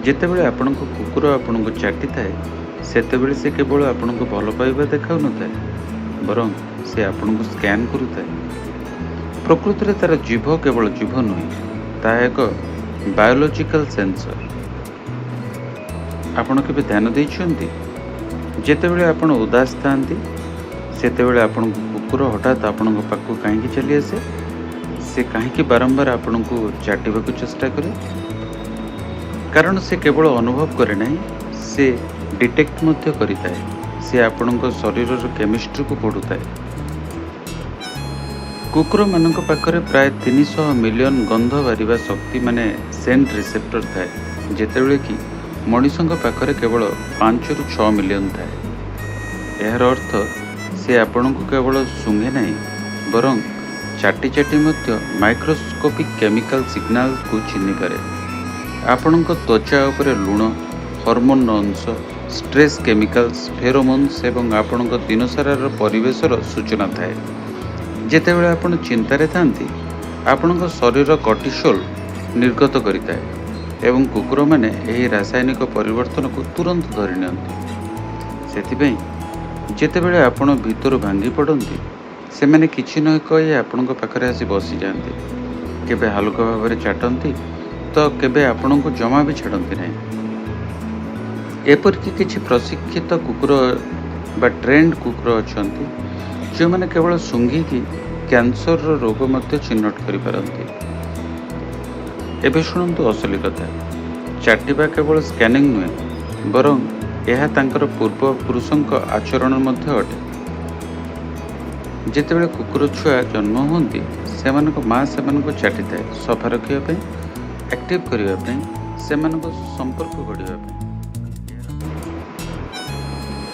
ଯେତେବେଳେ ଆପଣଙ୍କ କୁକୁର ଆପଣଙ୍କୁ ଚାଟିଥାଏ, ସେତେବେଳେ ସେ କେବଳ ଆପଣଙ୍କୁ ଭଲ ପାଇବା ଦେଖାଉନଥାଏ, ବରଂ ସେ ଆପଣଙ୍କୁ ସ୍କାନ୍ କରୁଥାଏ। ପ୍ରକୃତରେ ତା'ର ଜିଭ କେବଳ ଜିଭ ନୁହେଁ, ତାହା ଏକ ବାୟୋଲୋଜିକାଲ ସେନ୍ସର। ଆପଣ କେବେ ଧ୍ୟାନ ଦେଇଛନ୍ତି, ଯେତେବେଳେ ଆପଣ ଉଦାସ ଥାଆନ୍ତି, ସେତେବେଳେ ଆପଣଙ୍କ କୁକୁର ହଠାତ୍ ଆପଣଙ୍କ ପାଖକୁ କାହିଁକି ଚାଲିଆସେ? ସେ କାହିଁକି ବାରମ୍ବାର ଆପଣଙ୍କୁ ଚାଟିବାକୁ ଚେଷ୍ଟା କରେ? କାରଣ ସେ କେବଳ ଅନୁଭବ କରେ ନାହିଁ, ସେ ଡିଟେକ୍ଟ ମଧ୍ୟ କରିଥାଏ। ସେ ଆପଣଙ୍କ ଶରୀରର କେମିଷ୍ଟ୍ରିକୁ ପଢ଼ୁଥାଏ। କୁକୁରମାନଙ୍କ ପାଖରେ ପ୍ରାୟ 300 ମିଲିୟନ ଗନ୍ଧ ବାରିବା ଶକ୍ତି, ମାନେ ସେଣ୍ଟ ରିସେପ୍ଟର ଥାଏ, ଯେତେବେଳେ କି ମଣିଷଙ୍କ ପାଖରେ କେବଳ 5ରୁ 6 ମିଲିୟନ ଥାଏ। ଏହାର ଅର୍ଥ, ସେ ଆପଣଙ୍କୁ କେବଳ ଶୁଙ୍ଘେ ନାହିଁ, ବରଂ ଚାଟି ଚାଟି ମଧ୍ୟ ମାଇକ୍ରୋସ୍କୋପିକ୍ କେମିକାଲ ସିଗ୍ନାଲକୁ ଚିହ୍ନିପାରେ। ଆପଣଙ୍କ ତ୍ୱଚା ଉପରେ ଲୁଣ, ହରମୋନର ଅଂଶ, ଷ୍ଟ୍ରେସ୍ କେମିକାଲ୍ସ, ଫେରୋମୋନ୍ସ ଏବଂ ଆପଣଙ୍କ ଦିନସାରାର ପରିବେଶର ସୂଚନା ଥାଏ। ଯେତେବେଳେ ଆପଣ ଚିନ୍ତାରେ ଥାନ୍ତି, ଆପଣଙ୍କ ଶରୀର କର୍ଟିସୋଲ ନିର୍ଗତ କରିଥାଏ ଏବଂ କୁକୁରମାନେ ଏହି ରାସାୟନିକ ପରିବର୍ତ୍ତନକୁ ତୁରନ୍ତ ଧରିନିଅନ୍ତି। ସେଥିପାଇଁ ଯେତେବେଳେ ଆପଣ ଭିତରୁ ଭାଙ୍ଗି ପଡ଼ନ୍ତି, ସେମାନେ କିଛି ନ କହି ଆପଣଙ୍କ ପାଖରେ ଆସି ବସିଯାଆନ୍ତି। କେବେ ହାଲୁକା ଭାବରେ ଚାଟନ୍ତି ତ କେବେ ଆପଣଙ୍କୁ ଜମା ବି ଛାଡ଼ନ୍ତି ନାହିଁ। ଏପରିକି କିଛି ପ୍ରଶିକ୍ଷିତ କୁକୁର ବା ଟ୍ରେଣ୍ଡ କୁକୁର ଅଛନ୍ତି, ଯେଉଁମାନେ କେବଳ ଶୁଙ୍ଘିକି କ୍ୟାନ୍ସରର ରୋଗ ମଧ୍ୟ ଚିହ୍ନଟ କରିପାରନ୍ତି। ଏବେ ଶୁଣନ୍ତୁ ଅସଲି କଥା। ଚାଟିବା କେବଳ ସ୍କାନିଂ ନୁହେଁ, ବରଂ ଏହା ତାଙ୍କର ପୂର୍ବପୁରୁଷଙ୍କ ଆଚରଣ ମଧ୍ୟ ଅଟେ। ଯେତେବେଳେ କୁକୁର ଛୁଆ ଜନ୍ମ ହୁଅନ୍ତି, ସେମାନଙ୍କ ମା ସେମାନଙ୍କୁ ଚାଟିଥାଏ, ସଫା ରଖିବା ପାଇଁ, ଆକ୍ଟିଭ କରିବା ପାଇଁ, ସେମାନଙ୍କ ସମ୍ପର୍କ ଗଢ଼ିବା ପାଇଁ।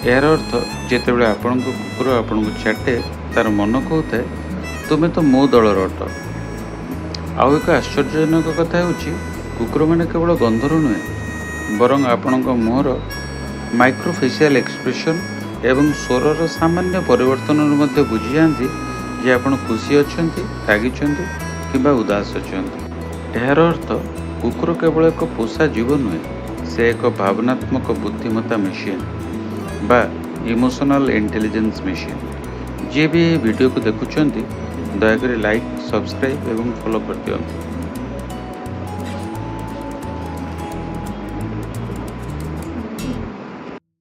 ଏହାର ଅର୍ଥ, ଯେତେବେଳେ ଆପଣଙ୍କ କୁକୁର ଆପଣଙ୍କୁ ଚାଟେ, ତାର ମନ କହୁଥାଏ, "ତୁମେ ତ ମୋ ଦଳର ଅଟ।" ଆଉ ଏକ ଆଶ୍ଚର୍ଯ୍ୟଜନକ କଥା ହେଉଛି, କୁକୁରମାନେ କେବଳ ଗନ୍ଧରୁ ନୁହେଁ, ବରଂ ଆପଣଙ୍କ ମୁହଁର ମାଇକ୍ରୋଫେସିଆଲ ଏକ୍ସପ୍ରେସନ୍ ଏବଂ ସ୍ୱରର ସାମାନ୍ୟ ପରିବର୍ତ୍ତନରୁ ମଧ୍ୟ ବୁଝିଯାଆନ୍ତି ଯେ ଆପଣ ଖୁସି ଅଛନ୍ତି, ରାଗିଛନ୍ତି କିମ୍ବା ଉଦାସ ଅଛନ୍ତି। ଏହାର ଅର୍ଥ, କୁକୁର କେବଳ ଏକ ପୋଷା ଜୀବ ନୁହେଁ, ସେ ଏକ ଭାବନାତ୍ମକ ବୁଦ୍ଧିମତ୍ତା ମେସିନ୍ ବା ଇମୋସନାଲ ଇଣ୍ଟେଲିଜେନ୍ସ ମେସିନ୍। ଯିଏ ବି ଏହି ଭିଡ଼ିଓକୁ ଦେଖୁଛନ୍ତି, ଦୟାକରି ଲାଇକ୍, ସବସ୍କ୍ରାଇବ୍ ଏବଂ ଫଲୋ କରିଦିଅନ୍ତୁ।